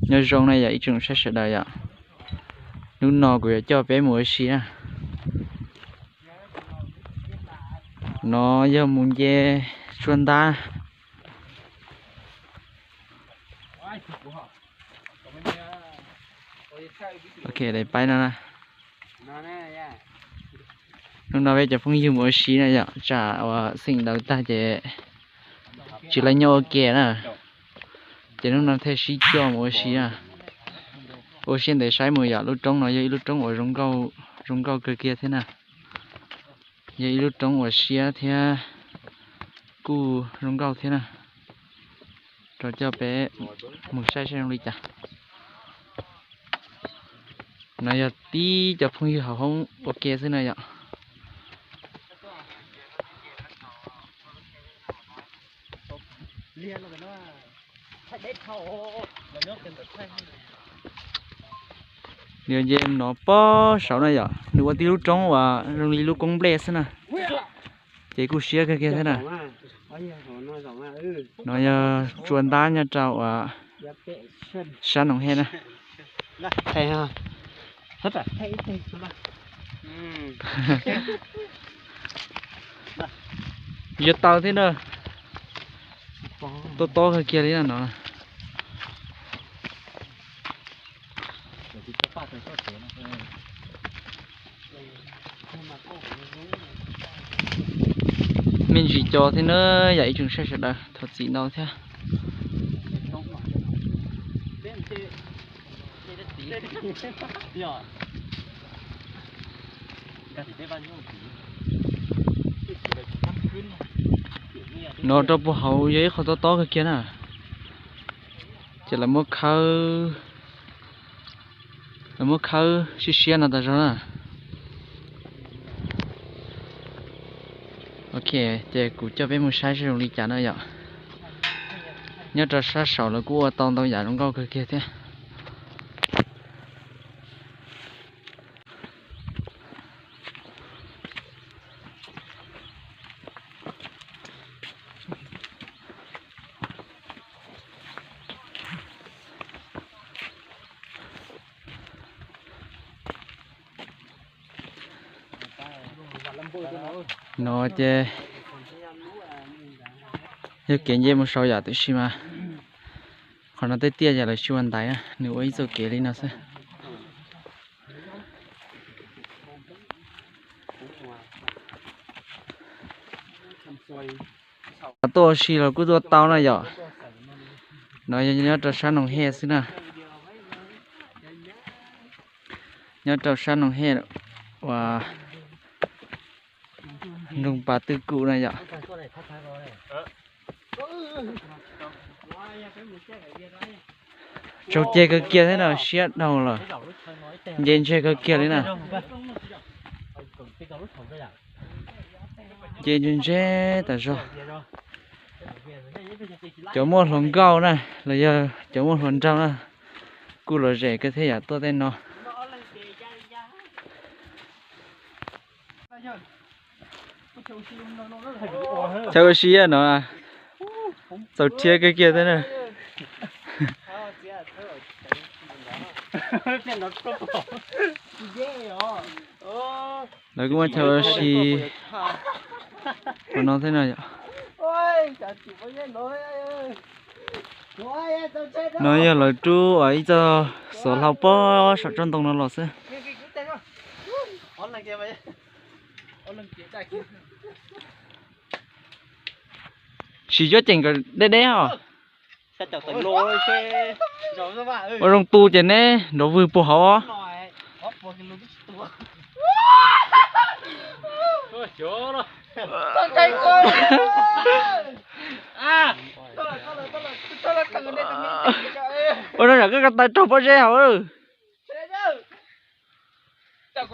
Nyob zoo na yom ib tsoom saib sawv daws yom. Hnub no kuv yuav coj peb mus ua si na. No yog mus nce tsua ntab. Ok, de paib no na. Hnub no peb cov phooj ywg mus ua si na yom, tsam uas xeem ntawv tag ces tsis los nyob ua ke na. Ces hnub no thiaj sib coj mus ua si na. Ua siab ntev saib mus yom, lub roob no yog ib lub roob uas zoo nkauj kawg kiag thiab na. Yog ib lub roob uas siab thiab kuj zoo nkauj thiab na. Rau coj peb mus saib saib zoo li cas. No yog tib cov phooj ywg hauv hoob ua ke xwb na yom. Nws nce no pob saud na yom, nws ua tib lub roob uas zoo li lub koob nplej xwb na. Ces kuj siab kawg kiag thiab na. No yog tsua ntab nyob rau uas sab Noom Hej na. Yuav tau thiab na. Tob tob kawg kiag li na no. Me ntsis co thiab na yom ib tsoom saib sawv daws, thov txim ntau thiab. No rau puag hauv yog ib qho tob tob kawg kiag na. Ces lawv muab khawb, lawv muab khawb siab siab no tas zog na. Ok, ces kuv coj peb mus saib seb zoo li cas na yom. Nyob rau sab saud lawv kuj ua tau ntau yam zoo nkauj kawg kiag thiab. No ces yog kev nce mus saud yom, tiam sis mas qhov no tej tiaj ces lawv tsis ua ntaiv na, nws ua ib txoj kev li no xwb. Tuaj ua si los kuj tuaj tau na yom. No yog nyob rau sab Noom Hej xwb na. Nyob rau sab Noom Hej uas nroog Pas Twj Kum na yom. Tsaug ceg kawg kiag thiab no, siab dhau lawm. Nce ntseg kawg kiag li na. Nce ntseg ntseg tas zog. Cov muaj hluas nkauj na los yog cov muaj hluas nraug na, kuj lom zem kawg thiab yom tuaj tej no. Chaw ua si no, txaus rhiab kawg kiag thiab na. Lawv kuj muaj chaw ua si ua no thiab no yom. No yog lawv rub ib txoj xov hlau pob saum tsob ntoo no los xwb. Sim cuab ceem kom deb deb os. Ua zoo tu ces neb nrov vwg puag hauv. Ua zoo zam koj ko taw raug pob zeb hauv. Taub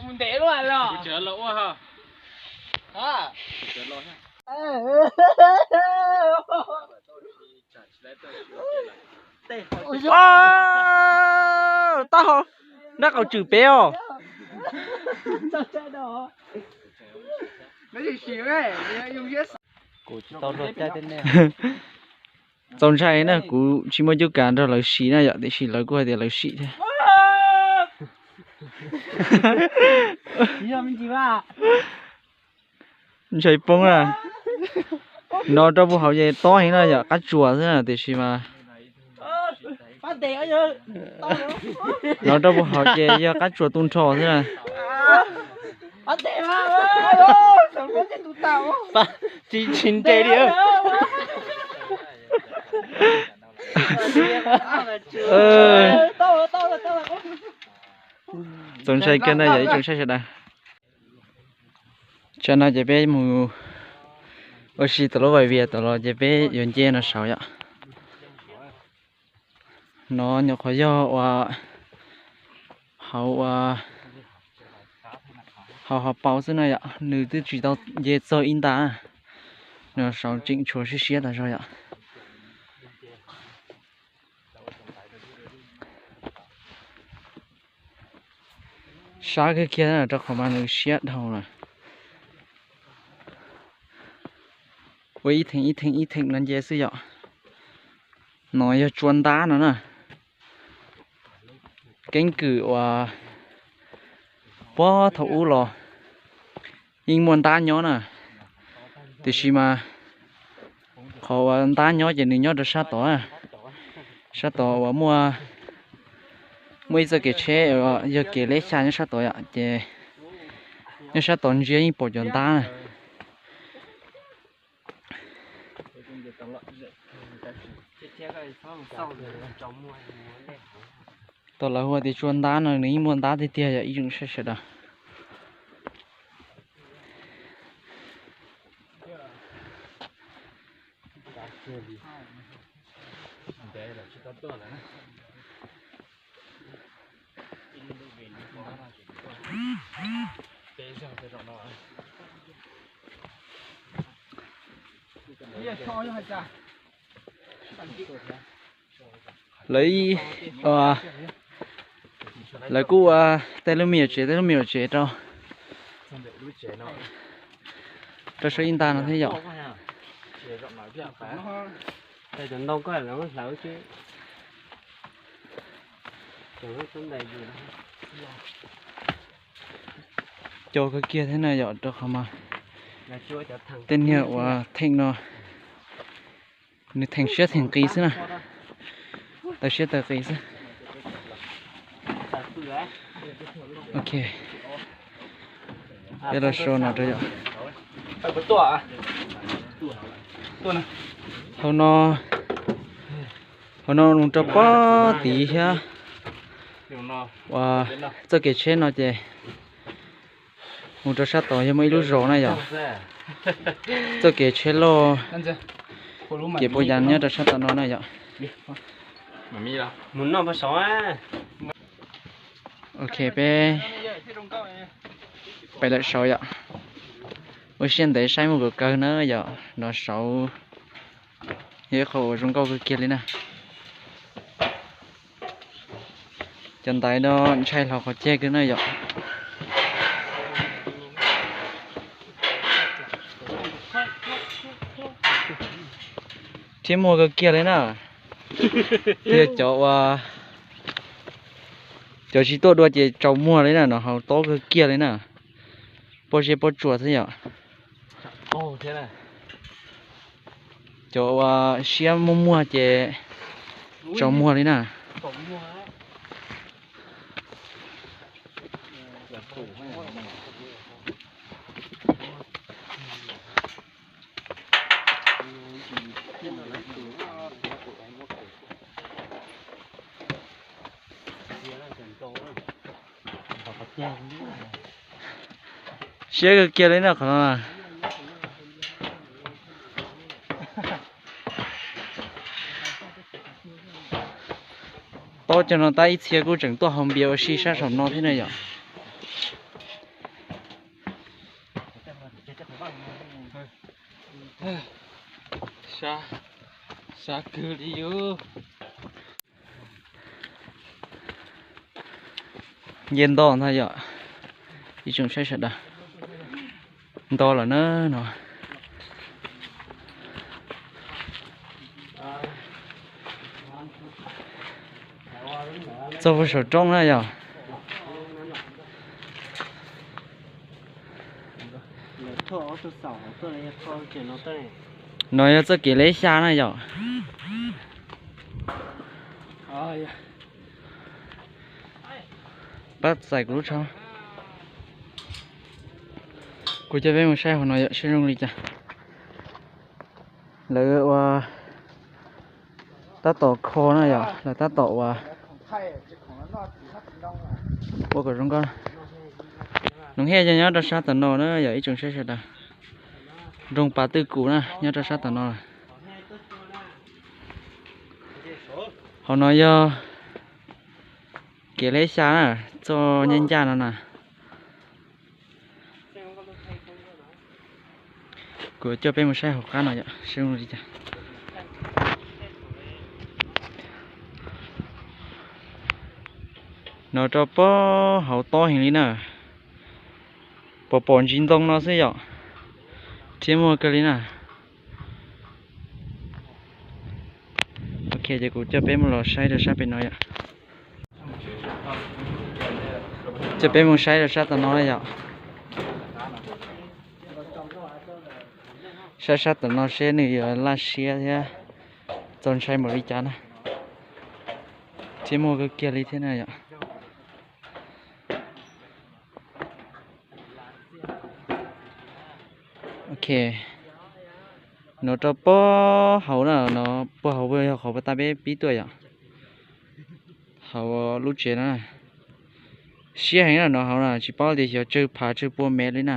hau nrab qaum tswm pem os. Txaus ntshai na, kuv tsis muaj cuab kav nrog lawv sim na yom, tiam sis lawv kuj hais tias lawv sim thiab. Ntshai poob na. No rau puag hauv ces tob heev na yom, qab tsuas xwb na, tiam sis mas no rau puag hauv ces yog qab tsuas tu nrho xwb na. Tsis tsis nte li. Txaus ntshai kawg na yom ib tsoom saib sawv daws. Tsam no ces peb mus ua si tom lub vais vias tom los ces peb yuav nce no saud yom. No nyuam qhuav yog uas hauv uas hauv hauv paus xwb na yom, nws twb tsis tau nce txog ib nta. No saud tseem tshuav siab siab tas zog yom. Sab kiag kiag rau qhov mas nws siab dhau lawm. Ua ib theem ib theem ib theem no nce xwb yom. No yog tsua ntab no na. Keeb kwm uas puag thaum ub los yeej muaj ntab nyob na, tiam sis mas qhov uas ntab nyob ces nws nyob rau sab tod, sab tod uas muaj, muaj ib txoj kev tsheb, yog kev leb xya nyob sab tod yom, ces nyob sab tod ntsia yeej pom cov ntab na. Tau lawv hu tias tsua ntab no nws yeej muaj ntab tiag tiag yom ib tsoom saib sawv daws. Lawv, lawv kuj ua tej lub me nyuam tsev tej lub me nyuam tsev rau, rau saum ib nta no thiab yom. Cov ntoo koj hlawv xwb. Cov kawg kiag thiab na yom, rau qhov mas tej niag uas theem no nws theem siab theem qis xwb na, taw siab taw qis xwb. Ok, peb los so no rau yom. Hauv no, hauv no mus rau pob tid thiab. Uas txoj kev tsheb no ces mus rau sab tod yog muaj ib lub zos na yom. Txoj kev tsheb loj, kev puas yas nyob rau sab tod no na yom. Ok, peb pais lawm saud yom. Ua siab ntev saib mus kawg kawg na yom, no saud yog ib qho uas zoo nkauj kawg kiag li na. Cov ntaiv no ntshai hlo qhov ceg kawg na yom. Thiab muag kawg kiag li na. Tias cov uas, cov tsis tuaj dua ces tsaus muag li na, no hauv tob kawg kiag li na. Pob zeb pob tsuas xwb yom. Cov uas siab muag muag ces tsaus muag li na. Siab kawg kiag li na qhov no. Tob cov no tab ib txhia kuj tseem tuaj haus npias ua si sab saum no thiab na yom. Sab kawg li yus. Nce nto ntag yom, ib tsoom saib sawv daws. Nto lawm na no. Txog puag saum roob na yom. No yog txoj kev leb xya na yom. Pab txais kuv lub tsho. Kuv coj peb mus saib hauv no yom seb zoo li cas. Lawv ua tab tom kho na yom, lawv tab tom ua, ua kom zoo nkauj. Noov Hiaj yog nyob rau sab tom no na yom ib tsoom saib sawv daws. Nroog Pas Twj Kum na nyob rau sab tom no. Hauv no yog kev leb xya na, txoj nyaj ncaj no na. Kuv coj peb mus saib hauv qab no yom seb zoo li cas. No rau pob hauv tob heev li na. Pom pom ntsis ntoo no xwb yom. Thiab muaj kawg li na. Ok, ces kuv coj peb mus los saib rau sab pem no yom. Coj peb mus saib rau sab tom no na yom. Saib sab tom no seb nws yuav laj siab thiab txaus ntshai npaum li cas na. Thiab muaj kawg kiag li thiab na yom. Ok, no rau pob hauv na, no puag hauv yog qhov puag ta peb pib tuaj yom. Hauv lub tsev no siab heev na, no hauv na tsis paub tias xyov tsawg phav tsawg pua mev li na.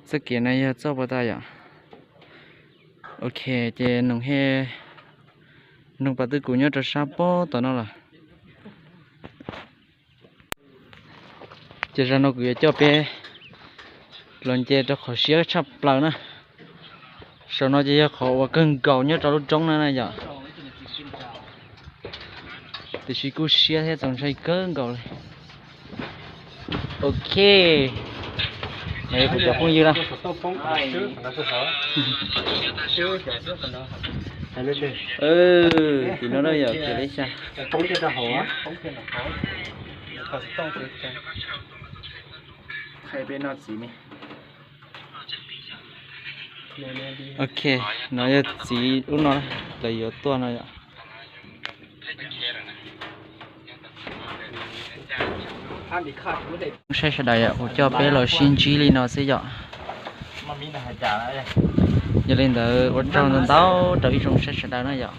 Txoj kev no yog txoj puag ta yom. Ok, ces Noov Hiaj, Nroog Pas Twj Kum nyob rau sab pob tom no lawm. Ces zaum no kuv yuav coj peb los nce rau qhov siab tshaj plaws na. Saum no ces yog qhov uas kawg nkaus nyob rau lub roob na na yom. Tiam sis kuj siab thiab txaus ntshai kawg nkaus li. Ok, no yog kuv cov phooj ywg na. Tim no na yog kev leb xya. Thaij peb noj txiv ne. Ok, no yog txiv ub no, lawv yuav tuaj no yom. Saib sawv daws yom, kuv coj peb los sib ntsib li no xwb yom. Yog li ntawd ua tsaug ntau ntau rau ib tsoom saib sawv daws na yom.